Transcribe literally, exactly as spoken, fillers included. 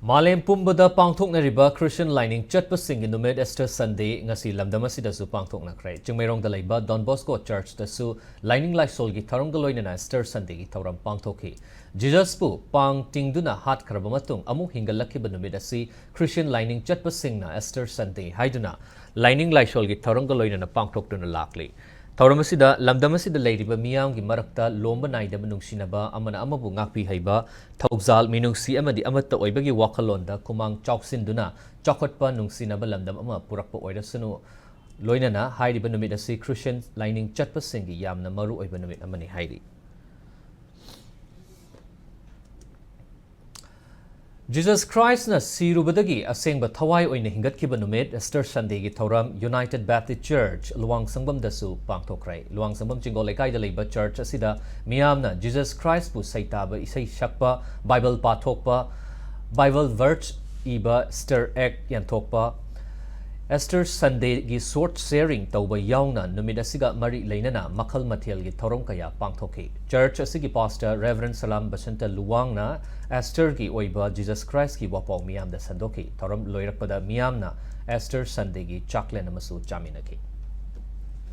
ꯃꯥꯂꯦꯝ ꯄꯨꯝꯕꯗ ꯄꯥꯡꯊꯣꯛꯅꯔꯤꯕ Christian ꯂꯥꯏꯅꯤꯡ ꯆꯠꯄꯁꯤꯡꯒꯤ ꯅꯨꯃꯤꯠ Easter Sunday ꯉꯁꯤ ꯂꯝꯗꯝ ꯑꯁꯤꯗꯁꯨ ꯄꯥꯡꯊꯣꯛꯅꯈ꯭ꯔꯦ꯫ ꯆꯤꯡꯃꯩꯔꯣꯡꯗ ꯂꯩꯕ Don Bosco Churchꯇꯁꯨ ꯂꯥꯏꯅꯤꯡ ꯂꯥꯏꯁꯣꯜꯒꯤ ꯊꯧꯔꯝꯒ ꯂꯣꯏꯅꯅ Easter Sundayꯒꯤ ꯊꯧꯔꯝ ꯄꯥꯡꯊꯣꯛꯈꯤ꯫ ꯖꯤꯖꯁꯄꯨ ꯄꯥꯡ ꯇꯤꯡꯗꯨꯅ ꯍꯥꯠꯈ꯭ꯔꯕ ꯃꯇꯨꯡ ꯑꯃꯨꯛ ꯍꯤꯡꯒꯠꯂꯛꯈꯤꯕ ꯅꯨꯃꯤꯠ ꯑꯁꯤ Christian ꯂꯥꯏꯅꯤꯡ ꯆꯠꯄꯁꯤꯡꯅ Easter Sunday ꯍꯥꯏꯗꯨꯅ ꯂꯥꯏꯅꯤꯡ ꯂꯥꯏꯁꯣꯜꯒꯤ ꯊꯧꯔꯝꯒ ꯂꯣꯏꯅꯅ ꯄꯥꯡꯊꯣꯛꯇꯨꯅ ꯂꯥꯛꯂꯤ꯫ ꯊꯧꯔꯝ ꯑꯁꯤꯗ ꯂꯝꯗꯝ ꯑꯁꯤꯗ ꯂꯩꯔꯤꯕ ꯃꯤꯌꯥꯝꯒꯤ ꯃꯔꯛꯇ ꯂꯣꯝꯕ ꯅꯥꯏꯗꯕ ꯅꯨꯡꯁꯤꯅꯕ, ꯑꯃꯅ ꯑꯃꯕꯨ ꯉꯥꯛꯄꯤ ꯍꯩꯕ, ꯊꯧꯖꯥꯜ, ꯃꯤꯅꯨꯡꯁꯤ ꯑꯃꯗꯤ ꯑꯃꯠꯇ ꯑꯣꯏꯕꯒꯤ ꯋꯥꯈꯜꯂꯣꯟꯗ ꯈꯨꯃꯥꯡ ꯆꯥꯎꯁꯤꯟꯗꯨꯅ ꯆꯥꯎꯈꯠꯄ ꯅꯨꯡꯁꯤꯅꯕ ꯂꯝꯗꯝ ꯑꯃ ꯄꯨꯔꯛꯄ ꯑꯣꯏꯔꯁꯅꯨ꯫ ꯂꯣꯏꯅꯅ ꯍꯥꯏꯔꯤꯕ ꯅꯨꯃꯤꯠ ꯑꯁꯤ Christian ꯂꯥꯏꯅꯤꯡ ꯆꯠꯄꯁꯤꯡꯒꯤ ꯌꯥꯝꯅ ꯃꯔꯨ ꯑꯣꯏꯕ ꯅꯨꯃꯤꯠ ꯑꯃꯅꯤ ꯍꯥꯏꯔꯤ꯫ Jesus Christꯅ ꯁꯤꯔꯨꯕꯗꯒꯤ ꯑꯁꯦꯡꯕ ꯊꯋꯥꯏ ꯑꯣꯏꯅ ꯍꯤꯡꯒꯠꯈꯤꯕ ꯅꯨꯃꯤꯠ Easter Sundayꯒꯤ ꯊꯧꯔꯝ United Baptist Church ꯂꯨꯋꯥꯡꯁꯪꯕꯝꯗꯁꯨ ꯄꯥꯡꯊꯣꯛꯈ꯭ꯔꯦ꯫ ꯂꯨꯋꯥꯡꯁꯪꯕꯝ ꯆꯤꯡꯒꯣꯜ ꯂꯩꯀꯥꯏꯗ ꯂꯩꯕ church ꯑꯁꯤꯗ ꯃꯤꯌꯥꯝꯅ Jesus Christꯄꯨ ꯁꯩꯇꯥꯕ ꯏꯁꯩ ꯁꯛꯄ, Bible ꯄꯥꯊꯣꯛꯄ, Bible verse ꯏꯕ, Easter egg ꯌꯦꯟꯊꯣꯛꯄ, Easter Sundayꯒꯤ short sharing ꯇꯧꯕ ꯌꯥꯎꯅ ꯅꯨꯃꯤꯠ ꯑꯁꯤꯒ ꯃꯔꯤ ꯂꯩꯅꯅ ꯃꯈꯜ ꯃꯊꯦꯜꯒꯤ ꯊꯧꯔꯝ ꯀꯌꯥ ꯄꯥꯡꯊꯣꯛꯈꯤ꯫ Church ꯑꯁꯤꯒꯤ pastor Reverend Salam Basanta Luwangꯅ Easterꯒꯤ ꯑꯣꯏꯕ Jesus Christꯀꯤ ꯋꯥꯄꯥꯎ ꯃꯤꯌꯥꯝꯗ ꯁꯟꯗꯣꯛꯈꯤ꯫ ꯊꯧꯔꯝ ꯂꯣꯏꯔꯛꯄꯗ ꯃꯤꯌꯥꯝꯅ Easter Sundayꯒꯤ ꯆꯥꯛꯂꯦꯟ ꯑꯃꯁꯨ ꯆꯥꯃꯤꯟꯅꯈꯤ꯫